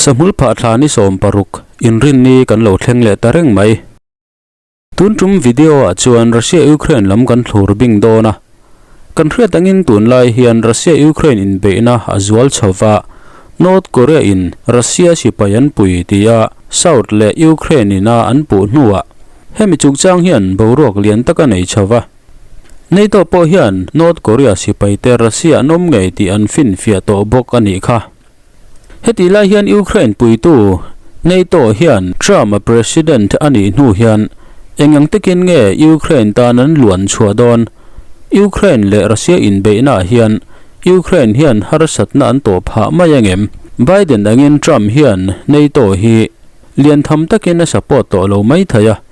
Sahmul phah thla ni 16 inrinni kan lo thleng leh ta reng mai. Tun tum video ah chuan Russia-Ukraine lam kan thlur bing dawn a. Kan hriat angin tunlai hian Russia-Ukraine inbeihna a zual chho va, North Korea in Russia sipai an pui tia South leh Ukraine ina an puh hnuah hemi chungchang hian boruak lian tak a nei chho va. NATO pawh hian North Korea sipaite Russia an awm ngei tih an finfiah tawh bawk a nih kha. Hetih lai hian Ukraine puitu NATO hian Trump-a president a nih hnu hian eng ang takin nge Ukraine tan an luan chhuah dawn? Ukraine leh Russia inbeihnaah hian Ukraine hian harsatna an tawh phah mai angem? Biden angin Trump hian NATO hi lian tham takin a support tawh lo mai thei a.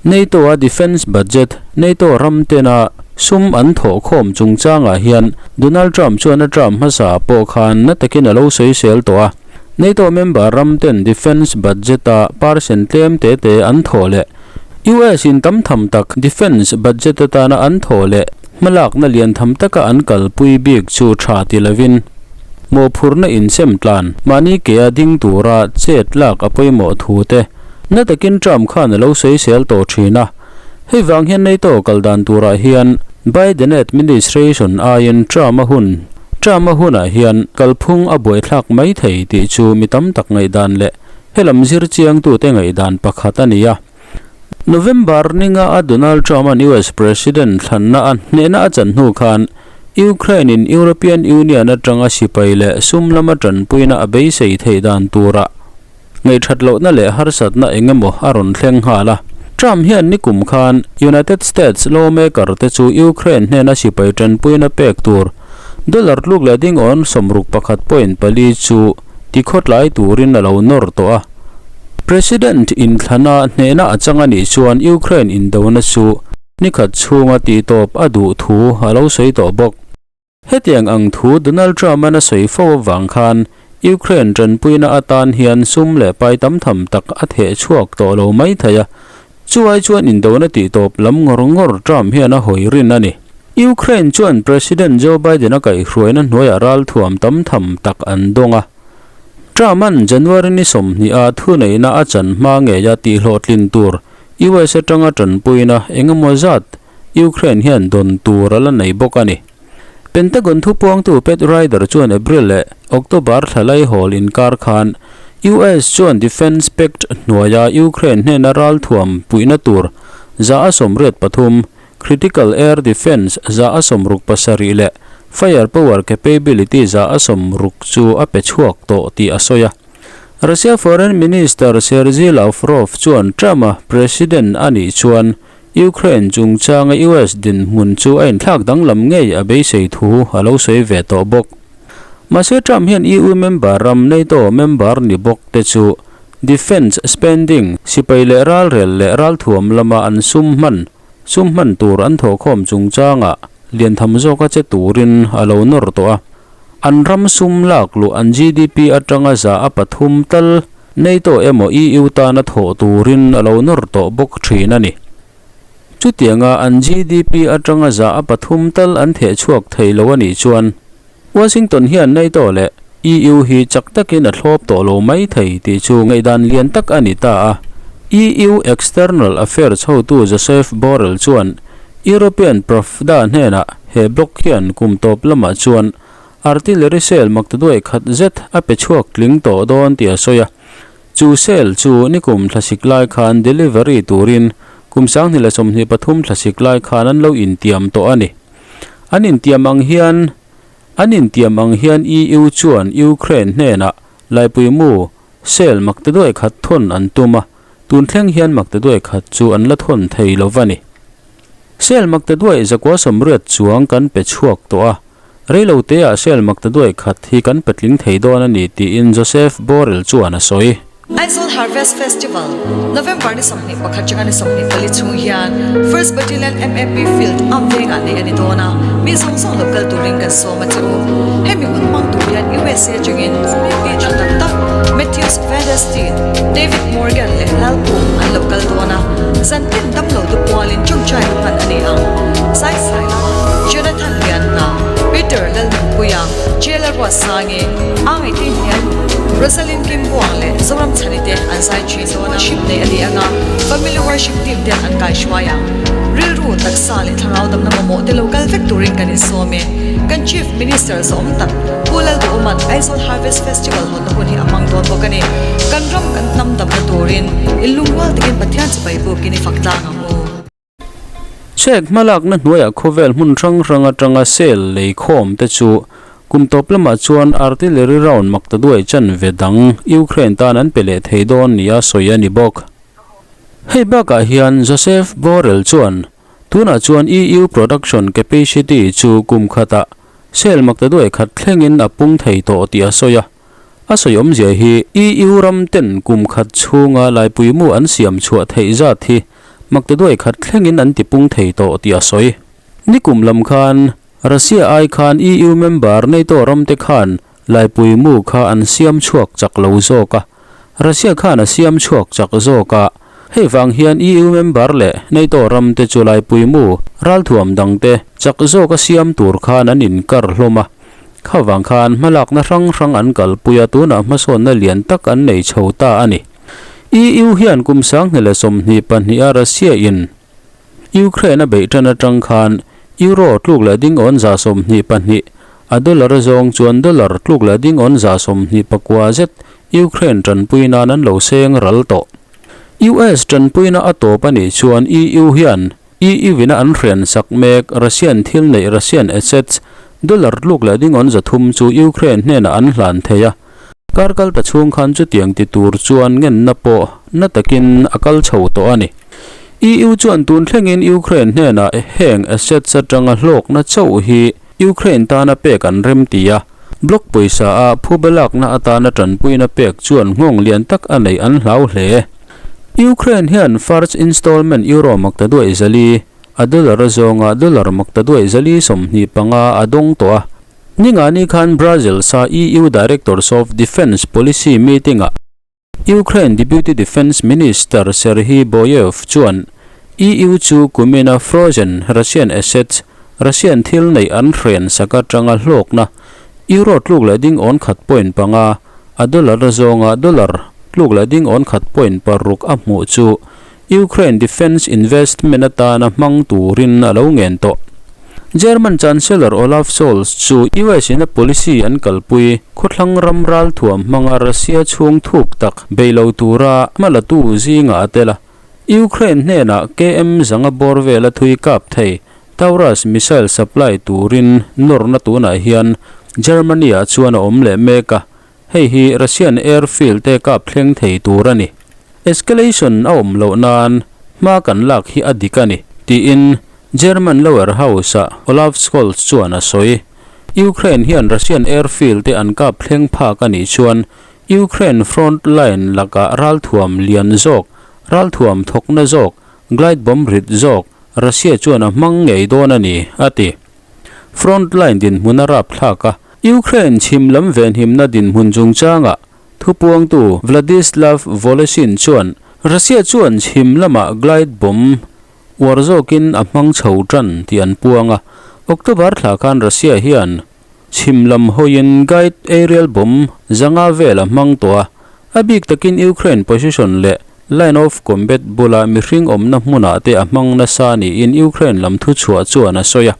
NATO-a defence budget, NATO ram tena sum an thawh khawm chungchangah hian Donald Trump chuan a term hmasa pawh khan na takin a lo sawisel tawh a. NATO member ram ten defence budget-a percent tlem te te an thawh leh US in tam tham tak defence budget atana an thawh leh hmalakna lian tham taka an kalpui bik chu tha ti lovin mawhphurhna insem tlan mahni kea ding tura chet lak a pawimawh thu te Na takin Trump khan a lo sawisel tawh thin a, hei vang hian NATO kal dan turah hian Biden administration aiin Trump a hun Trump a hunah hian kalphung a buaithlak mai thei tih chu mi tam tak ngaihdan leh helam zir chiangtute ngaihdan pakhat a ni a. November ninga a Donald Trump-a'n US President thlanna a hnehna a chan hnu khan Ukraine-in European Union atanga sipai leh sum lama tanpuina a beisei theih dan turah Ngaihthat lohna leh harsatna eng emaw a rawn thleng nghal a. Trump hian nikum khan United States lawmaker te chu Ukraine hnena sipai tanpuina pek tur dollar tluk leh dingawn 61.4 chu tikhawtlai turin a lo nawr tawh a. President inthlana hnehna a chang a nih chuan Ukraine indona chu nikhat chhunga tihtawp a duh thu a lo sawi tawh bawk. Hetiang ang thu Donald Trump-a'n a sawi fo avang khan Ukraine tanpuina atan hian sum leh pai tam tham tak a theh chhuak tawh lo mai thei a, chu ai chuan indona tih tawp lam ngawr ngawr Trump hian a hawi rin a ni. Ukraine chuan President Joe Biden-a kaihhruaina hnuaiah ralthuam tam tham tak an dawng a. Trump-a'n January ni 20 a thuneihna a chan hma ngeia tihhlawhtlin tur US atanga tanpuina engemaw zat Ukraine hian dawn tur a la nei bawk a ni. Pentagon thupuangtu Pat Ryder chuan April leh October thla laihawl inkar khan US chuan Defense Pact hnuaia Ukraine hnena ralthuam puihna tur 183, Critical Air Defense 67 leh Fire Power Capability 60 chu a pe chhuak tawh tih a sawi a. Russia Foreign Minister Sergei Lavrov chuan Trump-a president a nih chuan Ukraine chungchanga US dinhmun chu a inthlak danglam ngei a beisei thu a lo sawi ve tawh bawk. Mahse Trump hian EU member ram NATO member ni bawk te chu defence spending, sipai leh ralrel leh ralthuam lama an sum hman, sum hman tur an thawhkhawm chungchanga liantham zawka che turin a lo nawr tawh a. An ram sum lak luh an GDP atanga 3% tal NATO emaw EU tana thawh turin a lo nawr tawh bawk thin a ni. Chutianga an GDP atanga 3% tal an theh chhuak thei lo a nih chuan Washington hian NATO leh EU hi chak takin a thlawp tawh lo mai thei tih chu ngaihdan lian tak a ni ta a. EU External Affairs hotu Josep Borrell chuan European Pravda hnenah he bloc hian kum tawp lamah chuan Artillery shell maktaduai khat zet a pe chhuak tling tawh dawn tih a sawi a. Chu shell chu nikum thlasik lai khan delivery turin kum 2023 thlasik lai khan an lo intiam tawh a ni. An intiam ang hian An intiam ang hian EU chuan Ukraine hnenah laipui mu shell maktaduai khat thawn an tum a, tun thleng hian maktaduai khat chu an la thawn thei lo va ni. Shell maktaduai 180 chuang kan pe chhuak tawh a. Reilo teah shell maktaduai khat hi kan petling thei dawn a ni tiin Josep Borrell chuan a sawi. Aizawl Harvest Festival, November ni 21 atanga ni 24 chhung hian First Battalion MAP Field am vengah neih a ni dawn a, mi zawng zawng lo kal turin kan sawm a che u. Hemi hun hmang tur hian USA atangin mi tha tak tak Matthews Vandersteen, David Morgan leh Lalpum an lo kal dawn a, zantin damlo te pualin tawngtaina hman a ni ang. Zai Sailova, Jonathan Lianhna, Peter Lalnunpuia, Jailer Ruatsangi, Angaihte Hnialnu, Rosalind Kim Buang leh Zoram Chhani te an zai thin dawn a. Worship nei a ni ang a, Family Worship Team ten an kaihruai ang. Rilru, taksa leh thlarau damna mamawh te lo kal vek turin kan insawm e. Kan Chief Minister zawm tak Pu Lalduhawma'n Aizawl Harvest Festival hawnna hun hi a hmang dawn bawk a ni. Kan ram kan hnam damna turin inlungrual takin Pathian chibai bukin i fak tlang ang u. Check hmalakna hnuaiah khawvel hmun hrang hrang atanga sel lei khawm te chu kum tawp lamah chuan artillery round maktaduai chanve dang Ukraine tan an pe leh thei dawn nia sawi a ni bawk. Hei bakah hian Joseph Borrell chuan tunah chuan EU production capacity chu kum khatah sel maktaduai khat thlengin a pung thei tawh tih a sawi a. A sawi awmzia hi EU ram ten kum khat chhunga laipuimu an siam chhuah theih zat hi maktaduai khat thlengin an tipung thei tawh tih a sawi. Nikum lam khan Russia ai khan EU member NATO ram te khan laipuimu kha an siam chhuak chak lo zawk a, Russia khan a siam chhuak chak zawk a, hei vang hian EU member leh NATO ram te chu laipuimu ralthuam dang te chak zawk a siam tur khan an inkar hlawm a. Kha vang khan hmalakna hrang hrang an kalpui a, tunah hmasawnna lian tak an nei chho ta a ni. EU hian kum 2022 a Russia in Ukraine a beih tan atang khan Euro tluk leh ding awn 22, a dollar zawng chuan dollar tluk leh ding awn 29 zet Ukraine tanpui nan an lo seng ral tawh. US tanpuina a tawp a nih chuan EU hian EU-in a an hrian sak mek Russian thil neih Russian assets dollar tluk leh dingawn 300 chu Ukraine hnenah an hlan thei a. Kar kal ta chhung khan chutiang ti tur chuan ngenna pawh na takin a kal chho tawh a ni. EU chuan tun thlengin Ukraine hnenah heng assets atanga hlawkna chauh hi Ukraine tana pek an rem ti a, bloc pawisa a phuba lakna atana tanpuina pek chuan nghawng lian tak a neih an hlau hle. Ukraine hian first installment euro maktaduaih 400, a dollar a zawnga dollar maktaduaih 425 a dawng tawh a. Ningani khan Brussels-a EU Directors of Defence Policy meeting-ah Ukraine Deputy Defence Minister Serhiy Boyev chuan EU chu kumina frozen Russian assets, Russian thil neih an hren sak atanga hlawkna euro tluk leh ding awn khat point panga, A dollar a zawnga dollar tluk leh ding awn khat point paruk a hmuh chu Ukraine defence investment atana hmang turin a lo ngen tawh. German Chancellor Olaf Scholz chu US in a policy an kalpui khawthlang ram ralthuam hmanga Russia chhung thuk tak bei lo tura hmalatu zingah a tel a. Ukraine hnenah KM zanga bawr vela thui kap thei Taurus missile supply turin nawrna tunah hian Germany-ah chuan a awm leh mek a, hei hi Russian airfield te kap thleng thei tur a ni. Escalation a awm loh nan hma kan lak hi a dik a ni, tiin German lower house-ah Olaf Scholz chuan a sawi. Ukraine hian Russian airfield te an kap thleng phak a nih chuan Ukraine front line lakah ralthuam lian zawk, ralthuam thawkna zawk, glide bomb rit zawk, Russia chuan a hmang ngei dawn a ni, a ti. Front line dinhmun a rap thlak a, Ukraine chhim lam venhimna dinhmun chungchangah thupuangtu Vladislav Voloshin chuan Russia chuan chhim lamah glide bomb uar zawkin a hmang chho tan tih an puang a. October thla khan Russia hian chhim lam hawiin guide aerial bomb 500 vel a hmang tawh a, a bik takin Ukraine position leh line of combat bula mihring awmna hmunah te a hmang nasa niin Ukraine lam thuchhuah chuan a sawi a.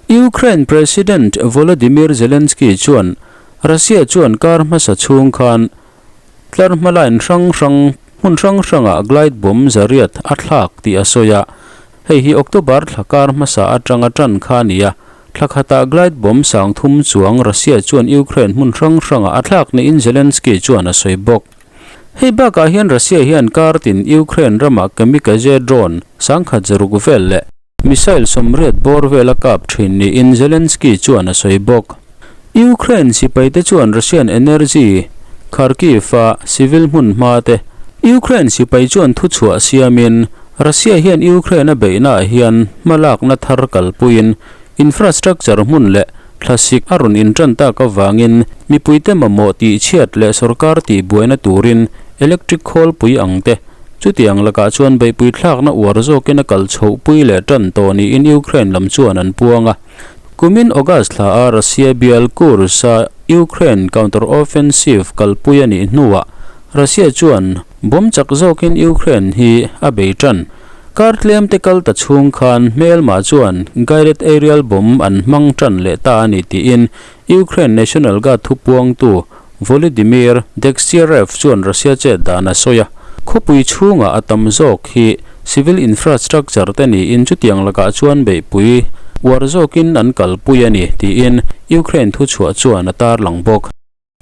Ukraine President Volodymyr Zelensky chuan Russia chuan kar hmasa chhung khan tlar hma line hrang hrang hmun hrang hrangah glide bomb 800 a thlak tih a sawi a, Hei hi October thla kar hmasa atanga tan kha a ni a, thla khatah glide bomb 3000 chuang Russia chuan Ukraine hmun hrang hrangah a thlak niin Zelensky chuan a sawi bawk. Hei bakah hian Russia hian kar tin Ukraine ramah kamikaze drone 1600 vel leh missile 80 bawr vel a kap thin niin Zelensky chuan a sawi bawk. Ukraine sipaite chuan Russian energy Kharkiv-a civil hmun hma te Ukraine sipai chuan thuchhuah siamin Russia hian Ukraine a beihnaah hian hmalakna thar kalpuiin infrastructure hmun leh thlasik a rawn intan tak avangin mipuite mamawh tihchhiat leh sorkar tihbuaina turin electric khawlpui ang te chutiang lakah chuan beihpui thlakna uar zawkin a kal chhohpui leh tan tawh niin Ukraine lam chuan an puang a. Kumin August thla a Russia bial Kursk-a Ukraine counter-offensive kalpui a nih hnuah Russia chuan bomb chak zawkin Ukraine hi a bei tan. Kar tlem te kal ta chhung khan hmelmah chuan guided aerial bomb an hmang tan leh ta a ni tiin Ukraine National Guard thupuangtu Volodymyr Degtyarev chuan Russia chet dan a sawi a, khawpui chhungah a tam zawk hi civil infrastructure te niin chutiang lakah chuan beihpui uar zawkin an kalpui a ni tiin Ukraine thuchhuah chuan a tarlang bawk.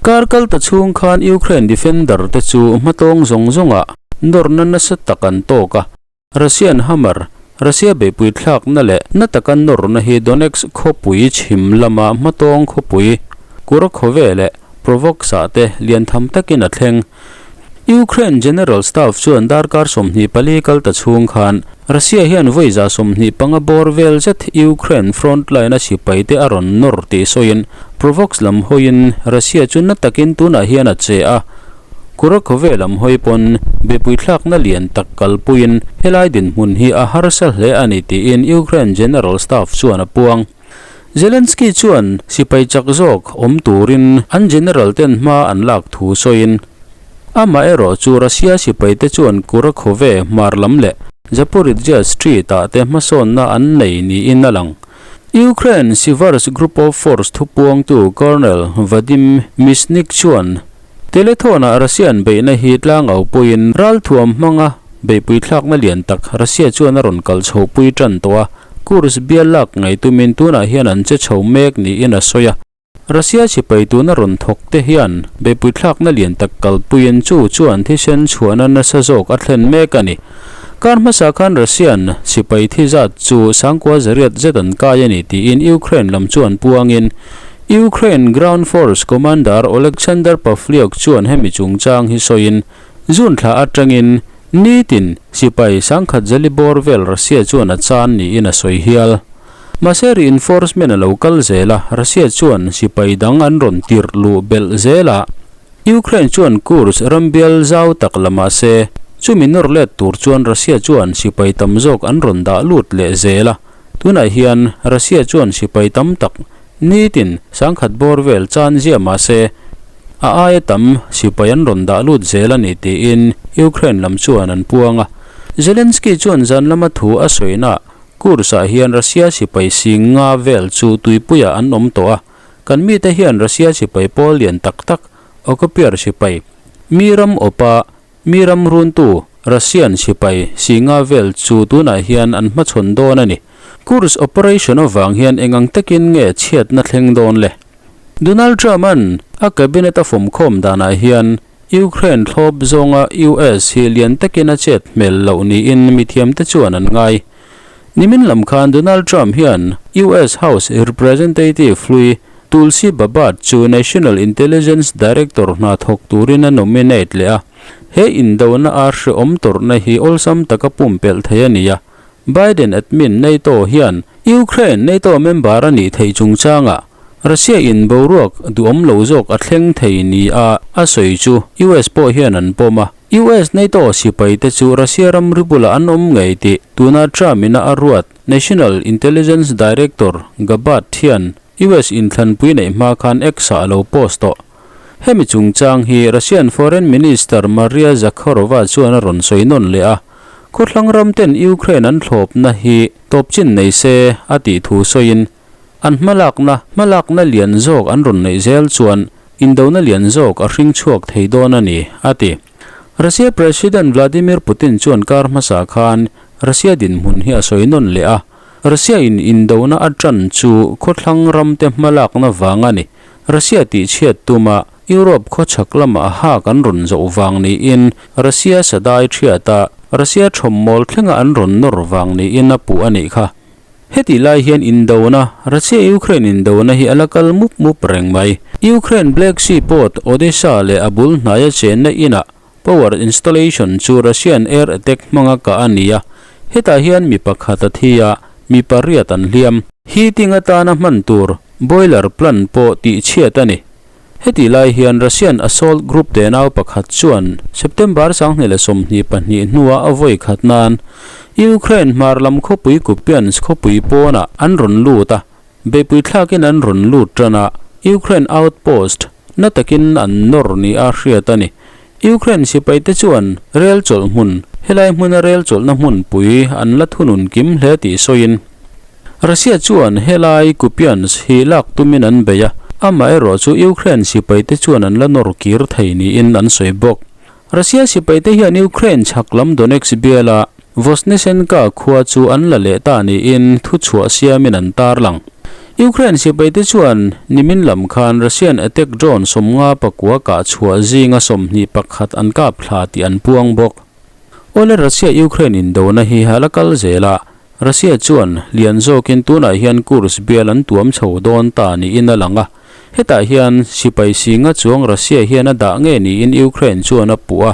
Kar kal ta chhung khan Ukraine defender te chu hmatawng zawng zawngah nawrna nasa tak an tawk a, Russian Hammer, Russia beihpui thlakna leh na taka nawrna hi Donetsk khawpui chhim lama hmatawng khawpui Kurakhovo leh Provox-ah te lian tham takin a thleng. Ukraine General Staff chuan darkar 24 kal ta chhung khan Russia hian vawi 25 bawr vel zet Ukraine front line-a sipai te a rawn nawr tih sawiin Provox lam hawiin Russia chu na takin tunah hian a che a, Kurakhovo lam hawi pawn bepuithlakna lian tak kalpuiin helai dinhmun hi a harsa hle a ni tiin Ukraine General Staff chuan a puang. Zelensky chuan sipai chak zawk awm turin an general ten hma an lak thu sawiin, amaherawh chu Russia sipai te chuan Kurakhovo hmar lam leh Zaporizhzhia Street ah te hmasawnna an nei niin a lang. Ukraine Siversk Group of Force thupuangtu Colonel Vadim Misnik chuan Telethon-ah Russian beihna hi tlangau puiin ralthuam hmanga beihpui thlakna lian tak Russia chuan a rawn kal chhohpui tan tawh a, Kursk bial lak ngei tumin tunah hian an che chho mek niin a sawi a. Russia sipai tuna rawn thawk te hian beihpui thlakna lian tak kalpuiin chu chuan thisen chhuahna nasa zawk a thlen mek a ni. Kar hmasa khan Russian sipai thi zat chu sangkua zariat zet an kai a ni tiin Ukraine lam chuan puangin Ukraine Ground Force Commander Oleksandr Pavliuk chuan hemi chungchang hi sawiin, June thla atangin nitin sipai sangkhat zali bawr vel Russia chuan a chan niin a sawi hial. Mahse reinforcement a lo kal zel a, Russia chuan sipai dang an rawn tirh luh belh zel a. Ukraine chuan Kursk rambial zau tak la mahse, chumi nawr let tur chuan Russia chuan sipai tam zawk an rawn dah lut leh zel a. Tunah hian Russia chuan sipai tam tak Nitin sangkhat bawr vel chan ziah mahse, a aia tam sipai an rawn dah lut zel a ni tiin Ukraine lam chuan an puang a. Zelensky chuan zan lama thu a sawinaah Kursk-ah hian Russia sipai sing nga vel chu tuipuiah an awm tawh a, kan mite hian Russia sipai pawl lian tak tak, occupier sipai, mi ram awpa Mi ram runtu Russian sipai singa vel chu tunah hian an hmachhawn dawn a ni. Kursk operation avang hian eng ang takin nge chhiatna thleng dawn le? Donald Trump-a'n a cabinet a fawmkhawm danah hian Ukraine thlawp zawnga US hi lian takin a chet hmel loh niin mithiamte chuan an ngai. Nimin lam khan Donald Trump hian US House Representative hlui Tulsi Gabbard chu National Intelligence Director hna thawk turin a nominate leh a, he indona a hrehawm tawrhna hi awlsam taka pumpelh thei a ni a. Biden admin NATO hian Ukraine NATO member a nih theih chungchangah Russia in boruak duhawm lo zawk a thleng thei ni a a sawi chu US pawh hian an pawm a. US NATO sipai te chu Russia ramri bulah an awm ngei tih tuna Trump ina a ruat National Intelligence Director Gabbard hian US inthlanpui neih hma khan X-ah a lo post tawh. Hemi chungchang hi Russian Foreign Minister Maria Zakharova chuan a rawn sawi nawn leh a, khawthlang ram ten Ukraine an thlawpna hi tawpchin nei se a tih thu sawiin, an hmalakna hmalakna lian zawk an rawn neih zel chuan indona lian zawk a hring chhuak thei dawn a ni, a ti. Russia President Vladimir Putin chuan kar hmasa khan Russia dinhmun hi a sawi nawn leh a, Russia in indona a tan chu khawthlang ramte hmalakna vang a ni. Russia tihchhiat tuma Europe khawchhak lamah hak an rawn zawh vang niin Russia sadai thiata Russia thawmmawl thlenga an rawn nawr vang niin a puh a nih kha. Hetih lai hian indona, Russia-Ukraine indona hi a la kal mup mup reng mai. Ukraine Black Sea port Odesa leh a bul hnaia chenna inah Power installation chu Russian air attack hmanga kah a ni a, hetah hian mi pakhat a thi a, mi pariat an hliam. Heating atana hman tur boiler plant pawh tihchhiat a ni. Hetih lai hian Russian assault group tenau pakhat chuan September 2022 hnua a vawi khat nan Ukraine hmar lam khawpui Kupiansk khawpui pawnah an rawn lut a. Beihpui thlakin an rawn lut tan a, Ukraine outpost na takin an nawr ni a hriat a ni. Ukraine sipaite chuan rel chawlh hmun, helai hmuna rel chawlhna hmunpui an la thunun kim hle tih sawiin, Russia chuan helai Kupiansk hi lak tumin an bei a, amaherawh chu Ukraine sipaite chuan an la nawr kir thei niin an sawi bawk. Russia sipaite hian Ukraine chhak lam Donetsk biala Voznesenka khua chu an la leh ta niin thuchhuah siamin an tarlang. Ukraine sipaite chuan nimin lam khan Russian attack drone 50 pakua kah chhuah zinga 21 an kap thla tih an puang bawk. Awle Russia-Ukraine indona hi a la kal zel a, Russia chuan lian zawkin tunah hian Kursk bial an tuam chho dawn ta niin a lang a. Hetah hian sipai singa chuang Russia hian a dah nge niin Ukraine chuan a puh a.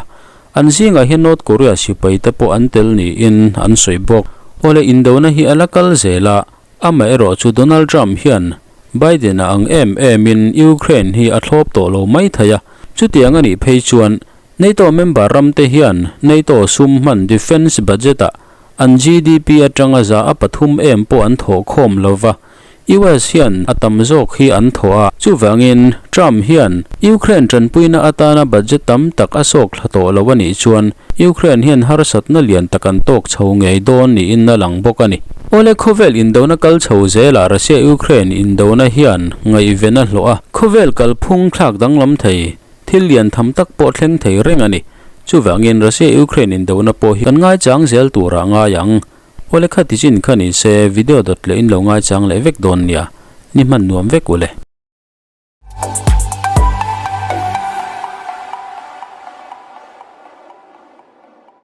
An zingah hian North Korea sipai te pawh an tel niin an sawi bawk. Awle indona hi a la kal zel a, amaherawh chu Donald Trump hian Biden-a ang em emin Ukraine hi a thlawp tawh lo mai thei a, chutiang a nih phei chuan NATO member ram te hian NATO sum hman defence budget-ah an GDP atanga za a pathum em pawh an thawh khawm lo va, US hian a tam zawk hi an thawh a, chuvangin Trump hian Ukraine tanpuina atana budget tam tak a sawk thla tawh lo a nih chuan Ukraine hian harsatna lian tak an tawk chho ngei dawn niin a lang bawk a ni. Awle khawvel indona kal chho zelah Russia-Ukraine indona hian ngaihven a hlawh a, khawvel kalphung thlak danglam thei thil lian tham tak pawh thleng thei reng a ni. Chuvangin Russia-Ukraine indona pawh hi kan ngaichang zel turah ngai ang. Awle kha ti chin kha ni se video dawt leh in lo ngaichang leh vek dawn nia, ni hman nuam vek u le.